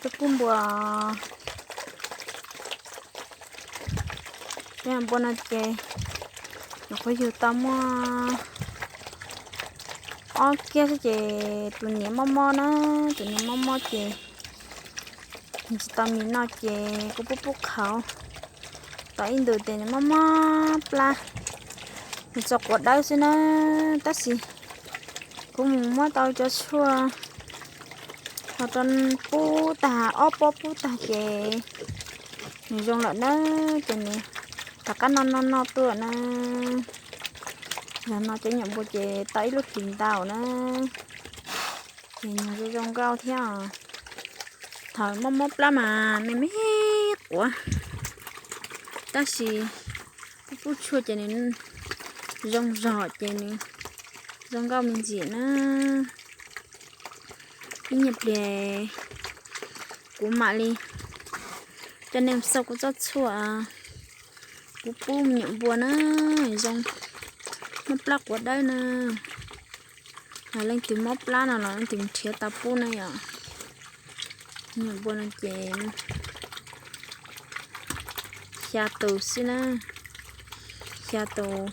Tus pub npua, peb npua no ces nyuam qhuav yug tau muaj ob kiag xwb ces tus niam mob mob na, tus niam mob mob ces nws tsis tau mis noj ces kuv pub pub qhauv. Tau ib ntus ces nws mob mob plab, nws txog quav dawb xwb na, tab sis kuv mus muab tau cov tshuaj ho rau pub tag, ob pob pub tag ces nws zoo lawm na, ces nws rov qab noj noj noj tuaj na. Yog no cov nyuam npua ces tau ib lub hlis ntau na, ces nws zoo zoo nkauj thiab. Thaum mob mob plab mas me me quav, tab sis pub pub tshuaj ces nws zoo zog ces nws zoo nkauj me ntsis na. Ib nyuag pliag kuv mam li coj nej xauj kuv tsob tshuaj kuv pub me nyuam npua na, zoo, mob plab quav dawb na. Yog leej twg mob plab no los leej twg mus nrhiav tau pub na yom. Nyuam npua no ces xya tus xwb na, xya tus,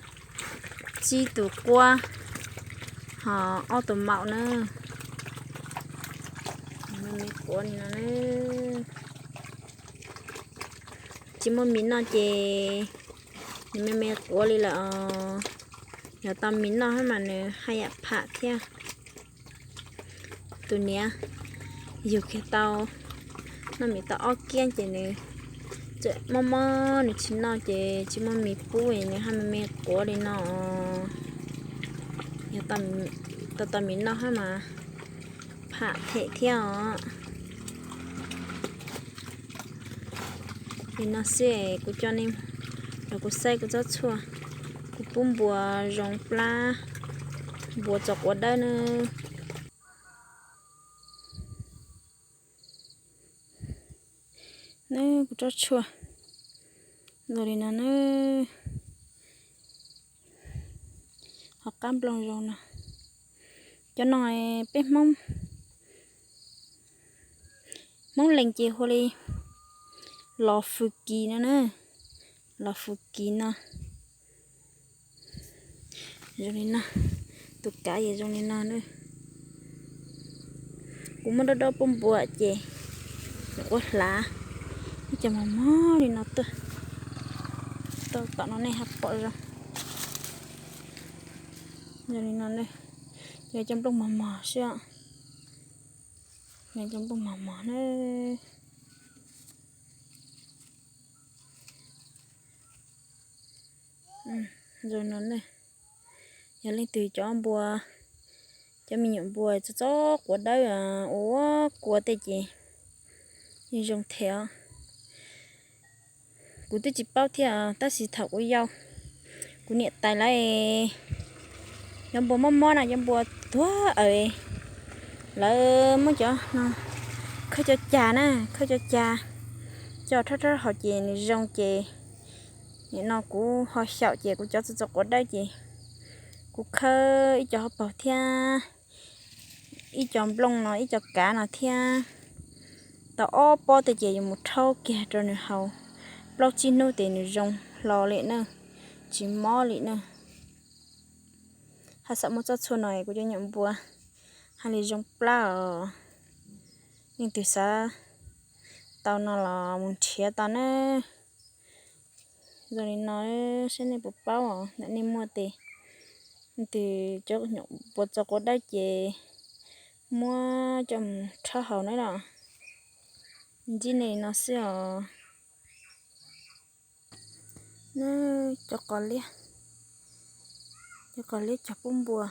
tsib tus quab, ho ob tus maum na. Me me quav li no na. Tsis muaj mis noj ces nws me me quav li lawm os. Yog tau mis noj mas nws haj yam pham thiab. Tus niam yug kiag tau noj mis tau ob kiab ces nws txawm mob mob nws tsis noj ces tsis muaj mis pub nws haj me me quav li no. Yog tau tau mis noj hab mas pham them thiab os. Li no xwb kuv coj nej los kuv saib kuv tsob tshuaj, kuv pub npua zoo plab, npua txog quav dawb na. Neb kuv tsob tshuaj zoo li no na, ho qab nplooj zoo no. Cov no peb Hmoob, Hmoob Lees ces hu li los fws kis no na, los fws kis no. Zoo li no, tus kav yog zoo li no na. Kuv muab dob dob pub npua ces nws ua hlav ib co mos mos li no tuaj, tuaj tom no nej ho pom zoo. Zoo li no, yog cov nplooj mos mos xwb, yog cov nplooj mos mos na. Zoo no, yog leej twg cov npua, cov me nyuam npua txog txog quav dawb ua kua tej ces yeej zoo thiab. Kuv twb tsis paub thiab tab sis thaum kuv yau, kuv niam tais lawv, cov npua mob mob na, cov npua tuag aws, lawv muab cov no khawb cov cag na, khawb cov cag coj rhaub rhaub hauv ces nws zoo ces nim no kuv ho xyaum ces kuv cov txog txog quav dawb ces kuv khawb ib co hauv paus thiab ib co nplooj no ib co kav no thiab. Tau ob pob tej ces yuav mus rhaub kiag rau nws haus plaub tsib hnub ces nws zoo hlo li na, tsis mob li na. Haj xav muaj tsob tshuaj no kuv cov nyuam npua haj li zoo plab os. Leej twg xav tau no los mus nrhiav tau na. Zoo li no, saib nej puas paub os, ntawm nej muaj ces leej twg cov nyuam npua txog quav dawb ces muab coj mus rhaub haus na los. Ntsib nej li no xwb os. Cov qos liab, cov qos liab cog pub npua,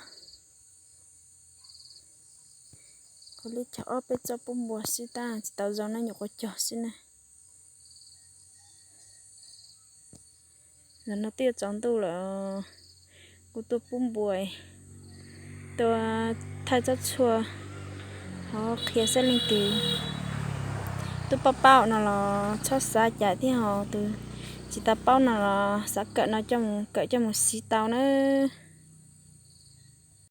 qos liab cog ob peb txoj pub npua xwb tab tsis tau zoo na, nyuam qhuav cog xwb na. Zaum no twb yuav tsaus ntuj lawm, kuv tuaj pub npua, tuaj thaij tsob tshuaj, ho qhia xab leej twg twb paub paub no los txhob xav cas thiab, ho tus tsis tau paub no los xav kawm no coj mus kawm coj mus siv tau nawb.